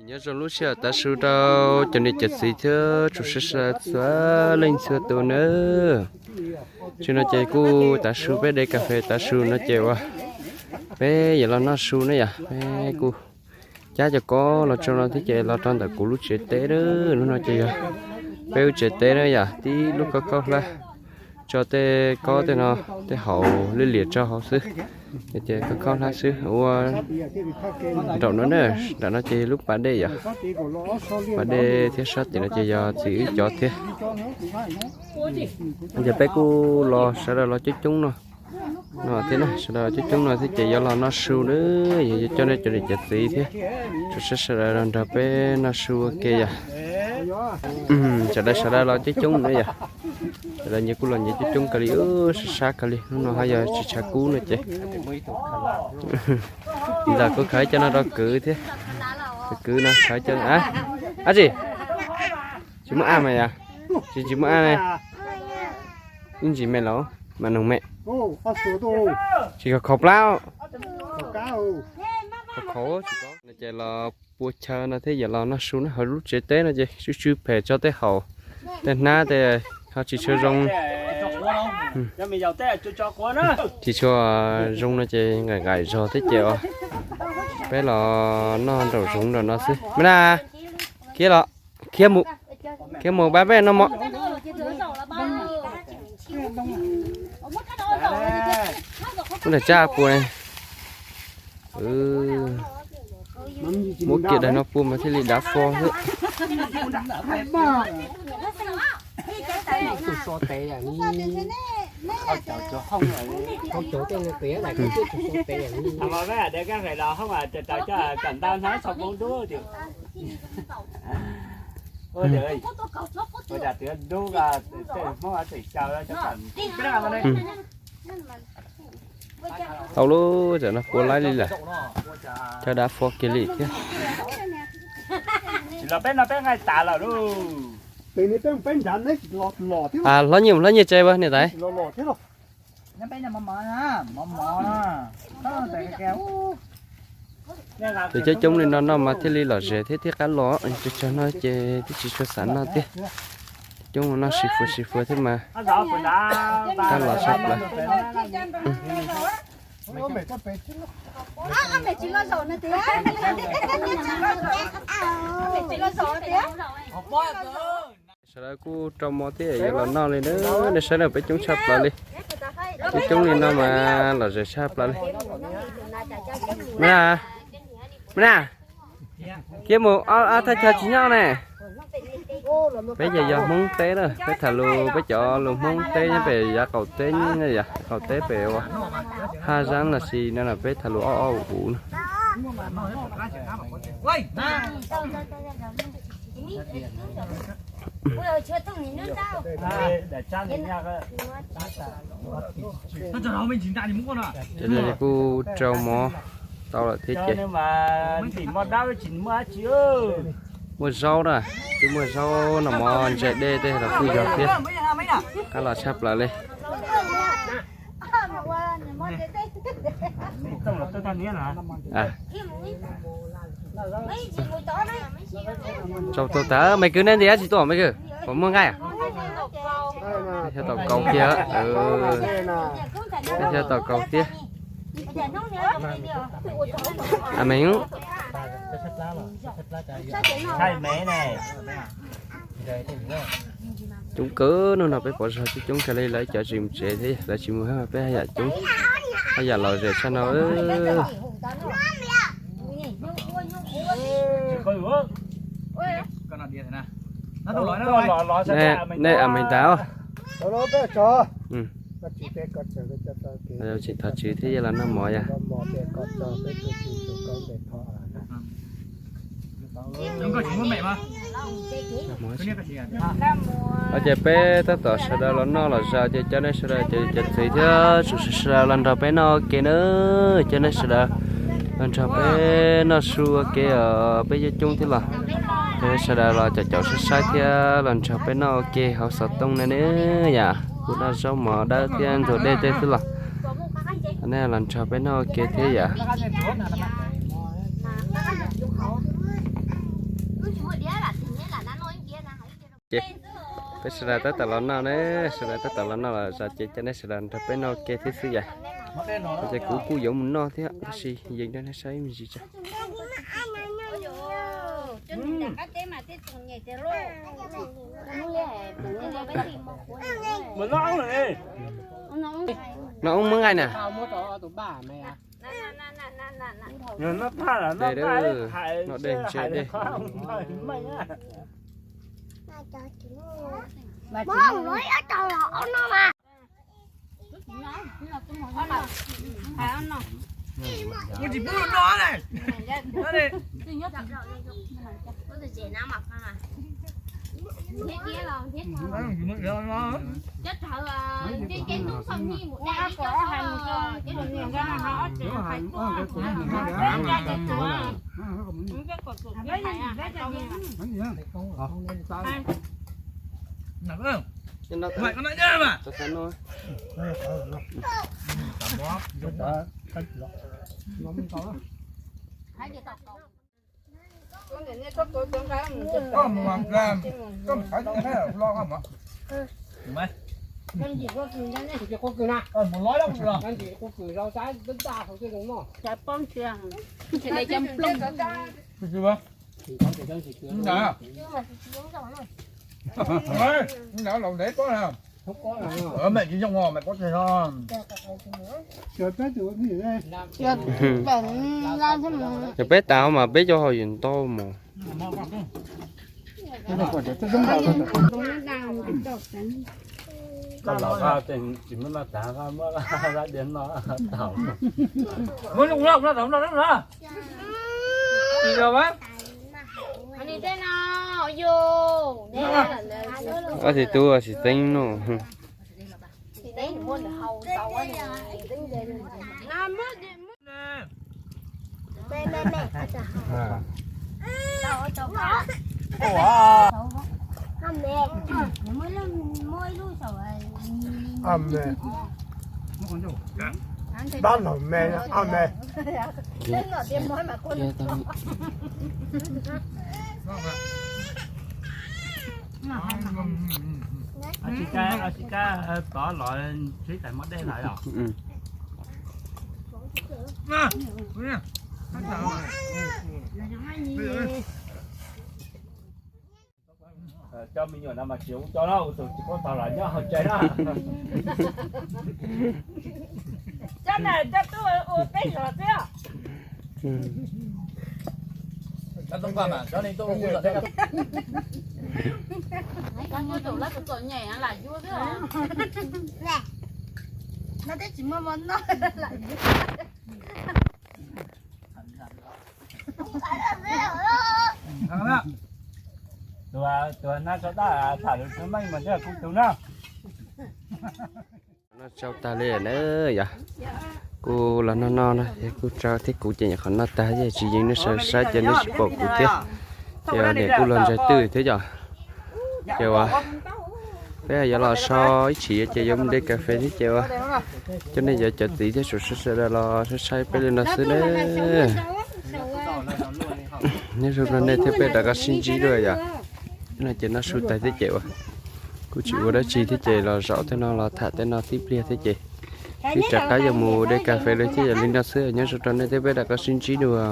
Nyob zoo lub sij hawm tav su rau cov niam cov txiv thiab tsoom saib sawv daws txhua leej txhua tus nawb. Tsis no ces kuj tav su peb de kas fes tav su no ces ua peb yuav los noj su na yom. Peb kuj cab cov kob los tso no thiab ces los rau ntawm kuv lub tsev teb na. Lub no ces yog peb lub tsev teb na yom, tib lub khaub khaub hlab, tso tej kob tej no, tej haus liab liam tso hauv xwb. Ces khaub khaub hlab xwb ua nraum no na. Nram no ces lub pas dej yom, pas dej thiab sab tim no ces yog txiv wb cov thiab. Ces peb kuj los sawv daws los coob coob no, no thiab na, sawv daws coob coob no thiab ces yuav los noj su na, yog yuav coj nej cov niam cov txiv thiab tsoom saib sawv daws los nrog peb noj su ua ke yom. Sawv daws sawv daws los coob coob na yom. Sawv daws nyias kuj los nyias coob coob kawg li, sab sab kawg li, hnub no ho yog tsis tshav kub no ces ntawm kuv khaws cov no rau kwv thiab. Kwv no khaws cov, ab tsi, tsis muaj ab mas yom, tsis tsis muaj ab ne. Ib ntsis me los mas noog me, tsis khaus khaus plab, khaus khaus tsis khaus. Ces los pua chaw no thiab yuav los noj su na, hauv lub tsev teb no ces tsw tsw phem tso tej haus tej hnab tej, ho tsis tshua zoo. Tsis tshua zoo no ces nqaim nqaim zog thiab ces peb los noj nraum zoov nraum no xwb. Me na, khiav los, khiav mus, khiav mus pab peb noj mov. Ub, daim tsab pua ne. Muab kiag daim no pua mas thiaj li dav fo xwb. Tau lub, tam no pua laib li lawm, cov dav fo kiag li thiab. Hlob nyiaj mus hlob nyiaj tsev as niam tais. Ces coob coob li no noj mas thiaj li lom zem thiab thiaj qab los, tsawg tsawg no ces twb tsis tshua xav noj thiab. Coob noj sib fuav sib fuav thiab mas qab los sab plaws. Sawv daws kuj rau mov thiab yuav los noj li na, nej saib na peb coob tshaj plaws li. Coob coob li no mas lom zem tshaj plaws li. Me na, me na, khiav mus ob thaj chaw tsis nyob ne. Peb ces yog Hmoob teb na, peb tham lus peb cov lus Hmoob teb nyob pem yav qaum teb, yav qaum teb pem ua Haj Zab los sis no peb tham lus ob ob u u no. Ces kuj rau mov tau lawm thiab ces muaj zaub na, twb muaj zaub noj mov ntse dej tej los kuj yog thiab. Qab los tshaj plaws li. Tsaus tau tas, Maiv Kwv neb nti dab tsi tuaj Maiv Kwv? Puas muaj nqaij? Xyov tau kaus kiag, xyov tau kaus thiab. Mev, coob kawg, hnub no peb pom zog coob coob kawg li, lawv cov tsis mus tsev thiab lawv tsis mus hab, peb haj yam coob, haj yam lom zem tshaj no. Nej a me tas os. Tsis thov tswv thiab yog los noj mov yom. Ces peb tab tom sawv daws los noj los zaus ces cov nej sawv daws cov txiv thiab tsoom sawv daws los nrog peb noj ua ke na. Cov nej sawv daws los nrog peb noj su ua ke os, peb coob coob thiab los. Cov nej sawv daws los caum caum saib saib thiab los nrog peb noj ua ke hauv xov tooj no ne yom. Kuj noj zaub mov dawb thiab ntxuag dej tej xwb los. Nej los nrog peb noj ua ke thiab yom. Ces peb sawv daws tab tom los noj ne, sawv daws tab tom los noj los zos ces coj nej sawv daws nrog peb noj ke thiab xwb yom. Ces kuv kuj yuav mus noj thiab tab sis yees rau nej saib me ntsis tso. Noj oob muab nqaij na. Dej, noj dej ntse dej. Mẹ chỉ trong ngò mẹ có thể lo. Yog peb tas mas peb cov ho yus ntau mus. Koj los koj tsis muab noj tas, koj muab koj diav noj tau. Muab lub no, lub no, lub no. Ob txiv tub tsis teeb no. Dab laug me, me. Tsis kab, tsis kab tod los tsheb tais muab dej lawm os. Cov me nyuam no mas tsis ua cov no, ua tus tsis paub tau los nyob hauv tsev na. Cov na cov tuaj ua peb zos xwb. No twb tsis muaj mov noj. Tus nab so dab tham lus meej mas yog kuv tus na. Noj tsau tag li na yom. Kuv los noj noj na, kuv tsau thiab kuv ces nyuam qhuav noj tag, tsis yeej nej sawv saib ces nej tsis pom kuv thiab. Ces niam kuj los ntsaig twj thiab yom. Ces uas peb yuav los so ib chim ces yuav mus de kas fes thiab ces uas coj nej cov txiv thiab tsoom saib sawv daws los saib saib peb li no xwb na. Nyob zoo rau nej thiab peb rov qab sib ntsib dua yom. No ces noj su tag thiab ces uas kuj tsis ua dab tsi thiab ces los zaum tej no los tham tej no tib pliag thiab ces peb rov qab yuav mus de kas fes li thiab yom, li no xwb. Nyob zoo rau nej thiab peb rov qab sib ntsib dua.